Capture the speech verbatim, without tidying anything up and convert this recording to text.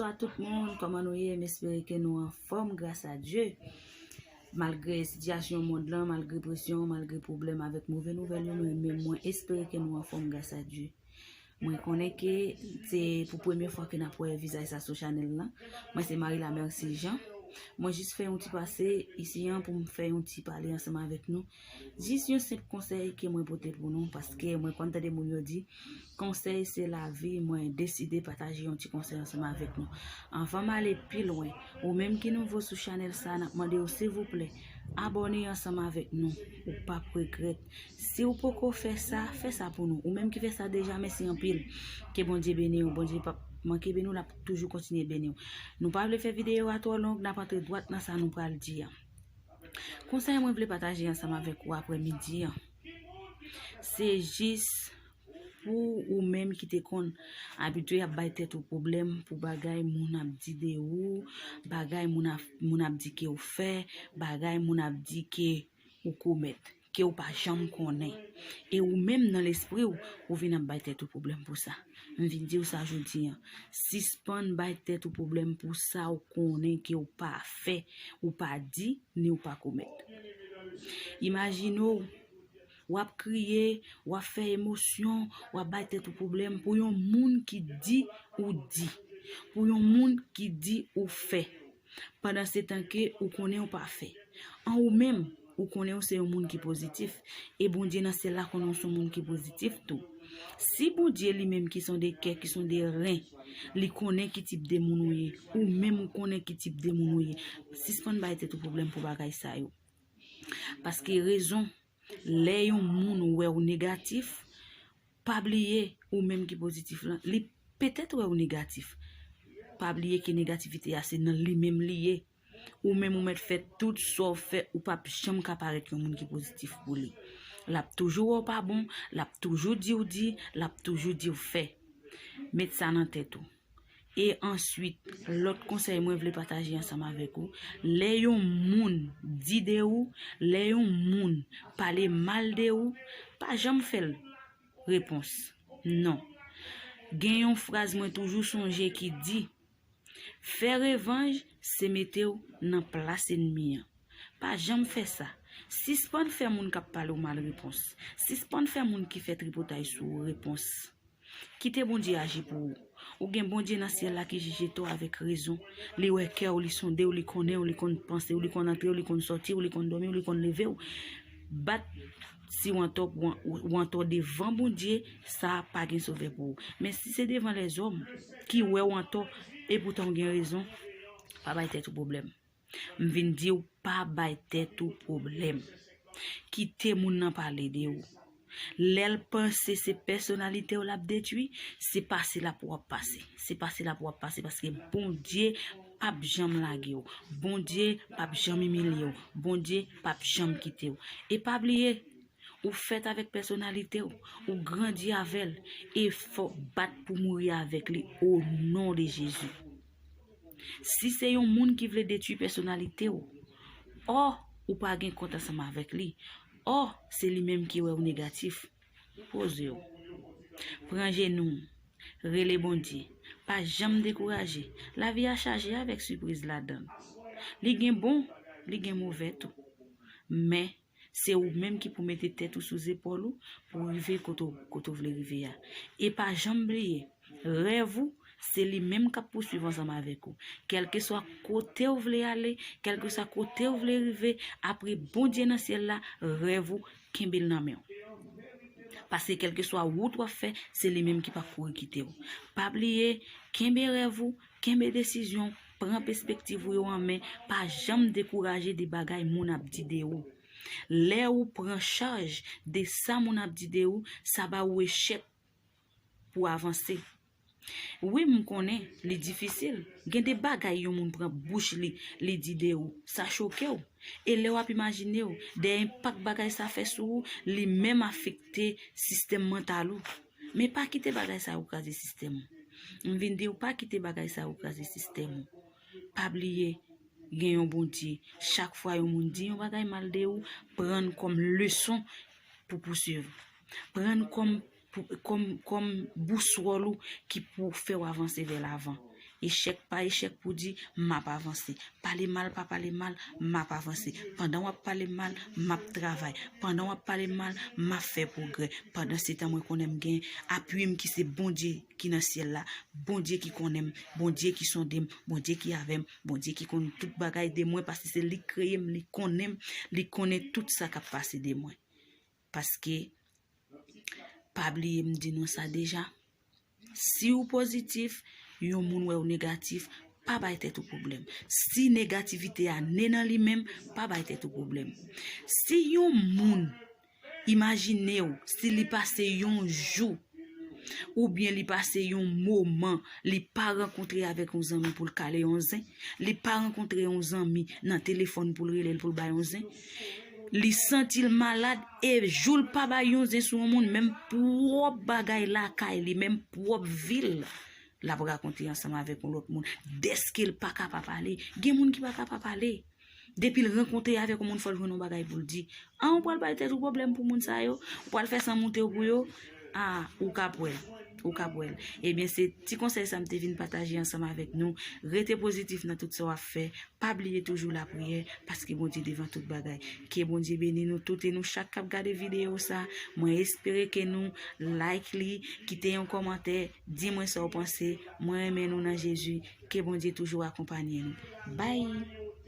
Bonswa tout moun, kòman nou ye? M espere ke nou anfòm gras a Dye. Malgre sitiyasyon mond lan, malgre presyon, malgre pwoblèm avèk move nouvèl yo, men, men mwen espere ke nou anfòm gras a Dye. Mwen konnen ke se pou premye fwa ke n ap wè vizaj sa sou chanèl lan. Mwen se Marie Lamercie Jean. Mwen jis fè yon ti pase isi an pou m fè yon ti pale ansanm avèk nou. Jis yon senp konsèy ke mwen pote pou nou, paske mwen konn tande moun yo di, konsèy se lavi, mwen deside pataje yon ti konsèy ansanm avèk nou. Anvan m ale pi lwen, ou menm ki nouvo sou chanèl sa, n ap mande w silvouplè, abòne ansanm avèk nou, ou p ap regrèt. Si w poko fè sa, fè sa pou nou. Ou menm ki fè sa deja, mèsi anpil. Ke Bondye beni w, Bondye p ap manke beni w, l ap toujou kontinye beni w. Nou pa vle fè videyo a twò long, n ap antre dwat nan sa nou pral di a. Konsèy mwen vle pataje ansanm avèk ou aprè midi an, se jis pou ou menm ki te konn abitye ap bay tèt ou pwoblèm pou bagay moun ap di de ou, bagay moun ap, moun ap di ke ou fè, bagay moun ap di ke ou komèt, ke ou pa janm konnen. E ou menm nan lespri w, ou vin ap bay tèt ou pwoblèm pou sa. M vin di w sa jodi an. Sispann bay tèt ou pwoblèm pou sa ou konnen ke ou pa fè, ou pa di, ni ou pa komèt. Imajine w, w ap kriye, w ap fè emosyon, w ap bay tèt ou pwoblèm pou yon moun ki di ou di, pou yon moun ki di ou fè. Pandan se tan ke ou konnen ou pa fè. An ou menm, ou konnen ou se yon moun ki pozitif. E Bondye nan syèl la konnen ou se yon moun ki pozitif tou. Si Bondye li menm ki se yon de kè, ki se yon de ren, li konnen ki tip de moun ou ye, ou menm ou konnen ki tip de moun ou ye, sispann bay tèt ou pwoblèm pou bagay sa yo. Paske rezon, lè yon moun wè w negatif, pa bliye ou menm ki pozitif lan, li petèt wè w negatif. Pa bliye ke negativite a se nan li menm li ye. Ou menm ou mèt fè tout sa w fè, ou p ap janm ka parèt yon moun ki pozitif pou li. L ap toujou wè w pa bon, l ap toujou di w di, l ap toujou di w fè. Met sa nan tèt ou. E answit, lòt konsèy mwen vle pataje ansanm avèk ou, lè yon moun di de ou, lè yon moun pale mal de ou, pa janm fè l repons. Non. Gen yon fraz mwen toujou sonje ki di, fè revanj, se mete w nan plas ènmi an. Pa janm fè sa. Sispann fè moun k ap pale w mal repons. Sispann fè moun ki fè tripotay sou ou repons. Kite Bondye aji pou ou. Ou gen Bondye nan syèl la ki jije tò avèk rezon. Li wè kè w, li sonde w, li konnen w, li konn panse w, li konn antre w, li konn sòti w, li konn dòmi w, li konn leve w. Bat si w antò, w an- w antò devan Bondye, sa pa gen sovè pou ou. Men si se devan lèzòm ki wè w antò, epoutan w gen rezon, pa bay tèt ou pwoblèm. M vin di w pa bay tèt ou pwoblèm. Kite moun nan pale de ou. Lè l panse se pèsonalite w l ap detwi, se pase l ap w ap pase. Se pase l ap w ap pase paske Bondye p ap janm lage w. Bondye p ap janm imilye w. Bondye p ap janm kite w. E pa bliye, ou fèt avèk pèsonalite w, ou grandi avè l, e fò w bat pou mouri avèk li, o non de Jezi. Si se yon moun ki vle detwi pèsonalite w, ò, ou pa gen kont ansanm avèk li, ò, se li menm ki wè w negatif, poze w. Pran jenou w, rele Bondye. Pa janm dekouraje. Lavi a chaje avèk sipriz ladan l. Li gen bon, li gen move tou. Men, se ou menm ki pou mete tèt ou sou zepòl ou pou w rive kote w, kote w vle rive a. E pa janm bliye, rèv ou, se li menm k ap pouswiv ansanm avèk ou. Kèlkeswa kote w vle ale, kèlkeswa kote w vle rive, apre Bondye nan syèl la, rèv ou, kenbe l nan men w. Paske kèlkeswa wout w ap fè, se li menm ki p ap kouri kite w. Pa bliye, kenbe rèv ou, kenbe desizyon w, pran pèspektiv ou yo an men, pa janm dekouraje de bagay moun ap di de ou. Lè ou pran chaj de sa moun ap di de ou, sa ba ou echèk pou avanse. Wi, m konnen, li difisil. Gen de bagay yon moun pran bouch li, li di de ou, sa choke w. E lè w ap imajine w, de enpak bagay sa fè sou ou, li menm afekte sistèm mantal ou. Men pa kite bagay sa yo kraze sistèm ou. M vin di w, pa kite bagay sa yo kraze sistèm ou. Pa bliye, gen yon Bondye. Chak fwa yon moun di yon bagay mal de ou, pran l kòm leson pou pouswiv. Pran l kòm, pou- kòm, kòm bouswòl ou ki pou fè w avanse vè lavan. echèk pa echèk pou di, m ap avanse. Pale mal pa pale mal, m ap avanse. Pandan w ap pale m mal, m ap travay. Pandan w ap pale m mal, m ap fè pwogrè. Pandansetan, mwen konnen m gen apui m ki se Bondye ki nan syèl la, Bondye ki konnen m, Bondye ki sonde m, Bondye ki avè m, Bondye ki konn tout bagay de mwen, paske se li k kreye m, li konnen m, li konnen tout sa k ap pase de mwen. Paske, pa bliye m di nou sa deja, si w pozitif, yon moun wè w negatif, pa bay tèt ou pwoblèm. Si negativite a ne nan li menm, pa bay tèt ou pwoblèm. Si yon moun, imajine w, si li pase yon jou, oubyen li pase yon moman, li pa rankontre avèk yon zanmi pou l kale yon zen, li pa rankontre yon zanmi nan telefòn pou l rele l pou l bay yon zen, li santi l malad, e jou l pa bay yon zen sou yon moun, menm pwòp bagay lakay li, menm pwòp vi l, l ap rakonte ansanm avèk yon lòt moun. Dèske l pa ka pa pale, gen moun ki pa ka pa pale. Depi l rankontre avèk yon moun, fò l jwenn yon bagay pou l di. An, ou pral bay tèt ou pwoblèm pou moun sa yo? Ou pral fè san moute w pou yo? A, ou k ap wè l. Ou k ap wè l. Ebyen, se ti konsèy sa m te vin pataje ansanm avèk nou. Rete pozitif nan tout sa w ap fè. Pa bliye toujou lapriyè, paske Bondye devan tout bagay. Ke Bondye beni nou tout e nou chak k ap gade videyo sa. Mwen espere ke nou like li, kite yon kòmantè, di mwen sa w panse. Mwen renmen nou nan Jezi. Ke Bondye toujou akonpaye nou. Bye!